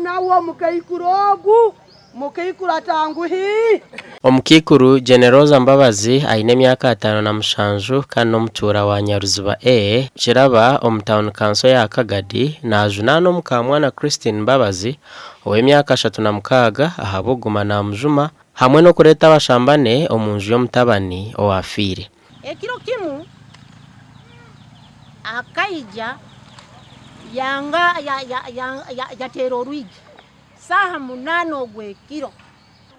Nawe omukaikuru ogu, mukaikuru atanguhi. Omukaikuru Generoza Mbabazi aine emyaka 57 kandi n'omutuura wa Nyaruziba A, Kiraba omu tauni kanso ya Kagadi najunaana omukamwana Christine Mbabazi ow'emyaka 36 ahabw'okuguma namujuma hamwe n'okureeta abashambane omunju y'omutabani owafiire. Ekiro kimu akaija yanga yateera orwigi saaha 8 ogw'ekiro.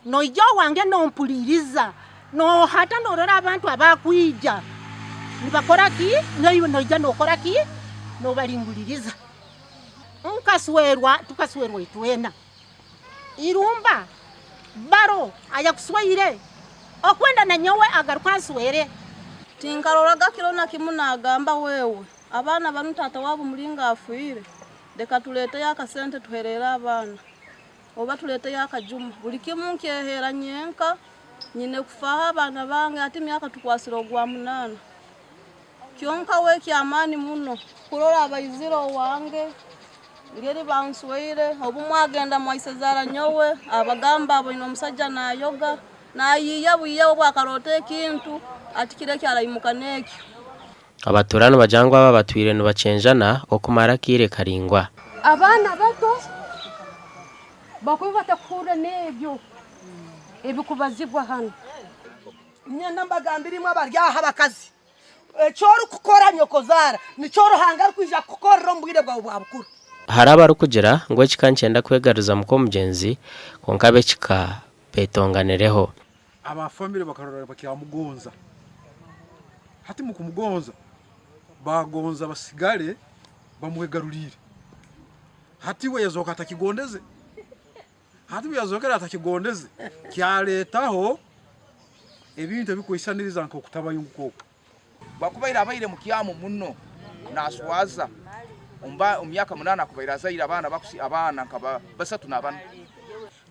Noija owange nompuliriza, nohata norora abantu abakwija nibakora ki, naiwe noija nokora ki, nobalinguliriza. Nkaswerwa, tukaswerwa itwena. Irumba baro ayakusweire okwenda na nyowe agaruka answere. Tinkaroraga kiro na kimu nagamba, "Wewe, abaana banu taata wabo mulinga afiire, leka tuleteyo akasente tuherere abaana oba tuleteyo akajuma." Buli kimu nkyehera nyenka, nyine kufaho abaana bange. Hati myaka tukwasire ogwa 8. Kyonka we kyamaani muno kurora abaizire owange ngeri bansweire. Obu mwagenda mwaisezara nyowe abagamba aboine omusajja nayoga nayiiya bwiya, obu akarota ekintu ati kiro eki araimuka n'ekyo. Abatuura nibagira ngu aba batwire nibakyenjana okumara akaire karaingwa. Abaana bato bakuba batakuhurra n'ebyo ebikubazibwa hanu. Nyenda mbagambire imwe abari aha abakazi, eki orikukora nyokozaara nikyo Ruhanga arikwija kukukorera omu bwire bwawe bwa bukuru. Hariho abarikugira ngu ekika nikyenda kwegaruza muk'omugyenzi kwonka ab'ekika betonganireho. Aba family bakarora bakyamugonza. Hati mukumugonza bagonza basigale bamwegarurire. Hati we yazooka atakigondeze. Hati bwe yazokere atakigondeze, kyaletaho ebintu ebikwisaniriza nk'okutabayunguka oku. Bwakubaire abaire mukyamu muno naswaza omu myaka 8 akubaire azaire abaana bakusi abaana nka basatu nabana,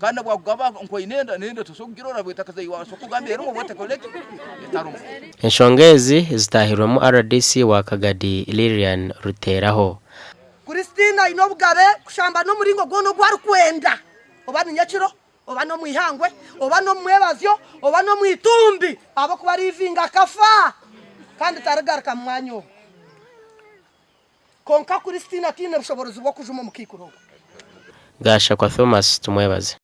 kandi nabwakugamba ngu aine enda, nenda tosobora kugirora bwetakazaire, wasobola kugamba erumu oba otakoleki etarumu. Enshonga ezi zitahirwemu RDC wa Kagadi Lilian Ruteraho. Christine aine obugabe kushamba n'omuringo gwona ogu arikwenda, oba ni nyekiro, oba n'omu ihangwe, oba n'omu mwebazyo, oba n'omu itumbi, ahabw'okuba ariivinga akafa kandi tarigaruka mu mwanya ogwo. Kwonka Christine ataine bushoboorozi bw'okujuma omukaikuru ogwo. Gashakwa Thomas Tumwebaze.